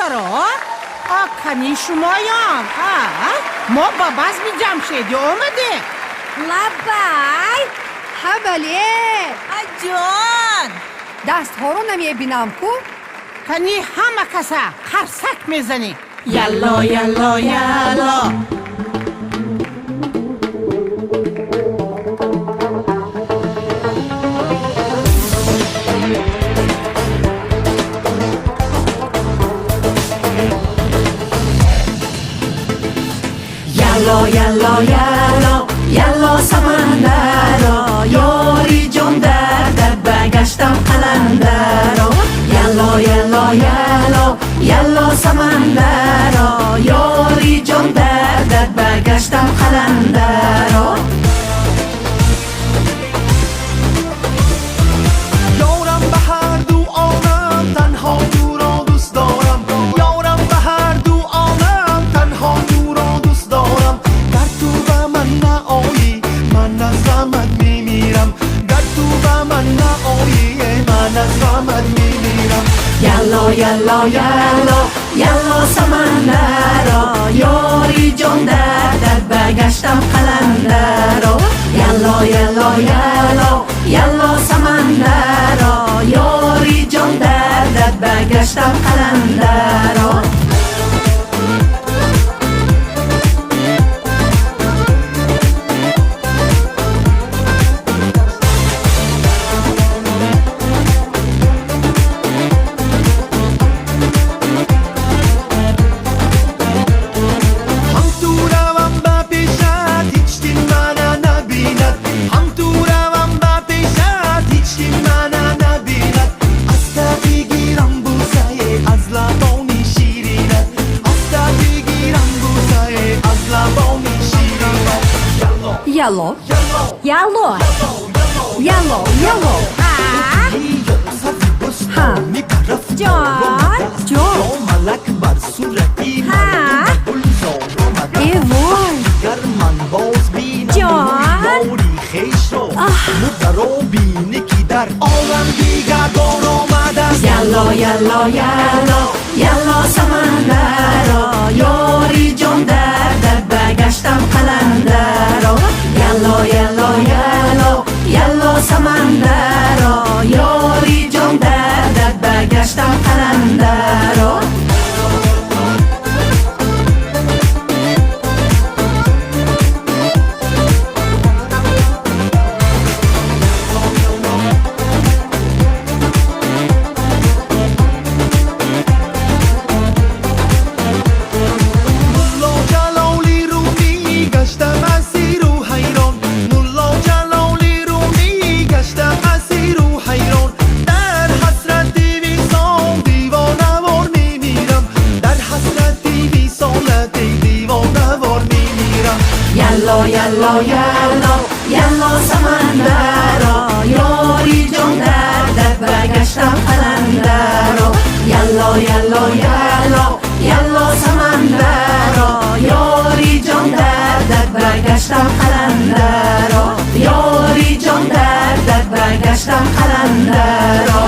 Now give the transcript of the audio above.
Духтаро, кани шумоён, мо ба базми Ҷамшедӣ омадем. Лаббай! Ҳа, бале. Ҷон! Дастҳоро намебинам ку. Кани ҳама каса қарсак мезанӣ. Ялло, ялло, ялло. Ялло, ялло, ялло, ялло, самандаро, ёри ҷон, дардат багаштам қаландаро. Ялло, ялло, ялло, ялло, самандаро, ёри ҷон, дардат багаштам қаландаро. Ёрам, ба ҳар ду олам танҳо туро дӯст дорам. Ёрам, ба ҳар ду олам танҳо туро дӯст дорам. Гар ту ба ман наоӣ, ман аз ғамат мемирам. Гар ту ба ман наоӣ, ман аз ғамат мемирам. Ялло, ялло, ялло, ялло, самандаро, ёри ҷон, дардат багаштам қаландаро. Ялло, ялло, ялло, ялло, самандаро, ёри ҷон, дардат багаштам қаландаро. Ҳам ту равам ба пешат, ҳеҷ дил мана набинад. Ҳам ту равам ба пешат, ҳеҷ дил мана набинад. Аз та бигирам бӯсае аз лабони ширинат. Аз та бигирам бӯсае аз лабони ширинат. Ялло. Ялло. Ялло! Ялло, ялло. Ҳа. Ҷон! Ҷон. Малак бар сурати Ҳа. гулзор омада. Э вой! Гар ман боз бинам Ҷон. ёри хешро, мурдаро бинӣ, ки дар олам дигар омадааст. Ялло, ялло, ялло, ялло, самандаро, ёри ҷон, дардат багаштам қаландаро. Ялло, ялло, ялло, ялло, самандаро, ёри ҷон, дардат багаштам қаландаро. Мулло Ҷалоли Румӣ гаштам асиру ҳайрон. Мулло Ҷалоли Румӣ гаштам асиру ҳайрон. Дар ҳасрати висол девонавор мемирам. Дар ҳасрати висолат девонавор мемирам. Ялло, ялло, ялло, ялло, самандаро, ёри ҷон, дардат багаштам қаландаро. Ялло, ялло, ялло, ялло, самандаро, ёри ҷон, дардат баргаштам қаландаро. Ёри ҷон, дардат баргаштам қаландаро.